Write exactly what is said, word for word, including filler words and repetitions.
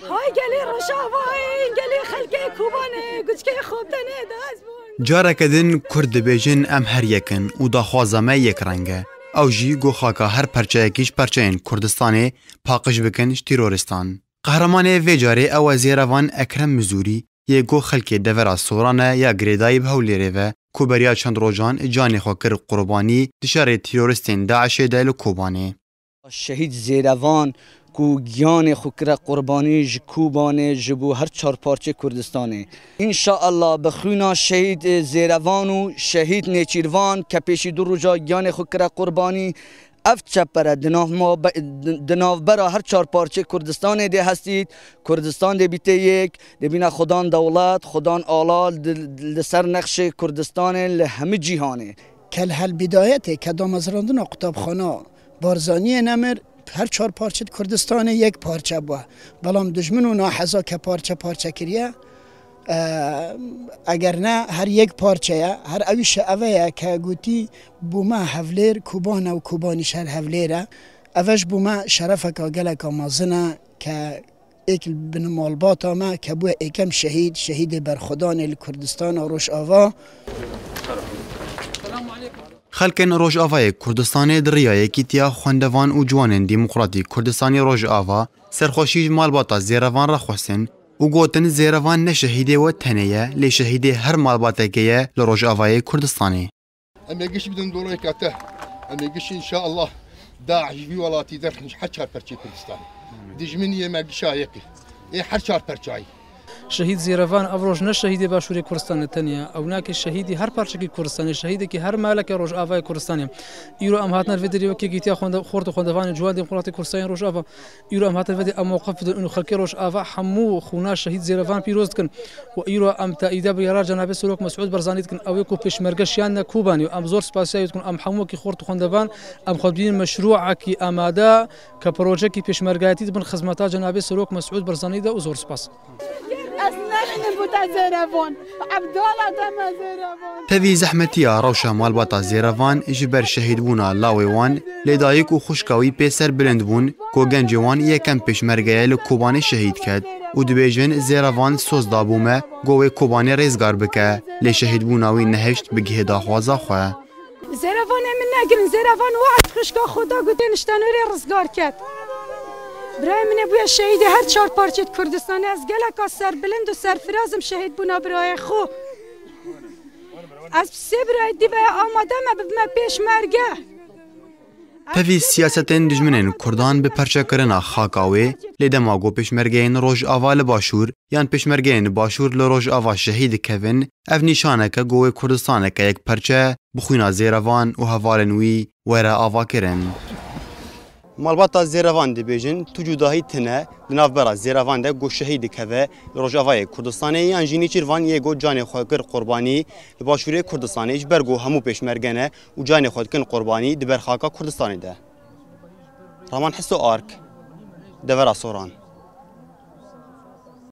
Hay gelê Rojavayê, gelê xelkê Kobanê, guçkê xwe tenê dest bûn. Careke din Kurd dibêjin em her yek in û daxwaza me yek reng e. Ew jî ku xaka her perçeyekî ji perçeyên Kurdistanê paqij bikin ji terorîstan. Qehremanê vê carê ew e Zêrevan Ekrem Mizûrî, yê ku xelkê devera Soran e ya girêdayî bi Hewlêrê ve, ku beriya çend rojan canê xwe kir qurbanî di şerê terorîstên DAIŞê de li Kobanê. Şehîd Zêrevan ku giyanê xwe kire qurbanî ji Kobanê, ji bo her çar parçê Kurdistanê. Înşaallah bi xwîna şehîd Zêrevan û şehîd Nêçîrvan ke pêşî du roja giyanê xwe kire qurbanî, ev çepere di nav ma-, di navbera her çar parçê Kurdistanê dê hestît, Kurdistan dê bîte yek, dê bîne xudan dewlet, xudan ala di, li ser nexşê Kurdistanê li hemî cîhanê. Ke li helbîdayetê ke damezrandina qutabxana Barzaniyê nemir, her çar parçe di Kurdistanê yek parçe bû. Belam dijmin û naheza ke parçe parçe kiriye, e, eger ne her yek parçe ye, her ewî şi eve ye ke gotî bûme Hevlêr Koban e û Kobanî şer Hevlêr e. Eve ji bo me şerefeka geleka mezin e ke êk li bin malbata me ke bûye êkem şehîd, şehîdê berxwedanê li Kurdistana Rojava. Xelkên Rojavayê Kurdistanê di riya Yekîtiya Xwendevan û Ciwanên Demokratîk Kurdistanê Rojava serxweşî ji malbata Zêrevan re xwestin û gotin, Zêrevan ne şehîdê we tenê ye, lê şehîdê her malbateke ye li Rojavayê Kurdistanê. Em ê giş bidin dolayka te. Em ê giş înşaallah DAIŞ ji vî welatî derxin ji her çar perçeyê Kurdistanê. Dijminiyê me gişa yekê. Ê her çar perçayî. Şehîd Zêrevan ev roj ne şehîdê Başûrê Kurdistanê tenê ye. Ew nake şehîdî her parçekî Kurdistanê, şehîdekî her maleke Rojavayê Kurdistanê. Îro em hatine vê derê wekî Yekîtiya Xwende-, Xort û Xwendevanê Ciwan Demokratîk Kurdistanê Rojava. Îro em hatin vê de em mewqif bidin û xelkê Rojava hemû xûna şehîd Zêrevan pîroz dikin. Û îro em teîda bi yarar Cenabê Serok Mesûd Barzanî dikin. Ew ê ku pêşmerge şiyandine Kobanî û em zor spasiya wî dikin. Em hemû wekî xort û xwendevan em xwe dibînin meşrûekî amade ke projekî pêşmergayetî dibin xizmeta Cenabê Serok Mesûd Barzanî de û zor spas. Ez nemînim bo te Zêrevan. Ebdala te me Zêrevan. Tevî zehmetiya rewşa malbata Zêrevan ji ber şehîdbûna lawê wan, lê dayik û xwişka wî pê ser bilind bûn ku gencê wan yekem pêşmergeye li Kobanê şehîd ket û dibêjin, Zêrevan soz dabû me ku wê Kobanê rêzgar bike, lê şehîdbûna wî nehişt bigihê daxwaza xwe. Zêrevanê min negirin, Zêrevan we ez xwişka xwe da gotê niştenorê rizgar ket. Birayê min ê bûye şehîdê her çar parçê di Kurdistanê. Ez geleka serbilind û serfiraz im şehîdbûna birayê xwe. Ez bi sê birayê dî ve amade me bibime pêşmerge. Tevî siyasetên dijminên Kurdan bi perçekirina xaka wê, lê dema ku pêşmergeyên Rojava li Başûr yan pêşmergeyên Başûr li Rojava şehîd dikevin, ev nîşaneke ku wê Kurdistaneke yekperçe bi xwîna Zêrevan û hevalên wî were avakirin. Malbata Zêrevan dibêjin, tu cudahî tine di navbera Zêrevan de ku şehîd dikeve li Rojavayê Kurdistanê yan jî Nêçîrvan yê ku canê xwe kir qurbanî li Başûrê Kurdistanê ji ber ku hemû pêşmerge ne û canê xwe dikin qurbanî di ber xaka Kurdistanê de. Raman Hiso Ark, Devera Soran.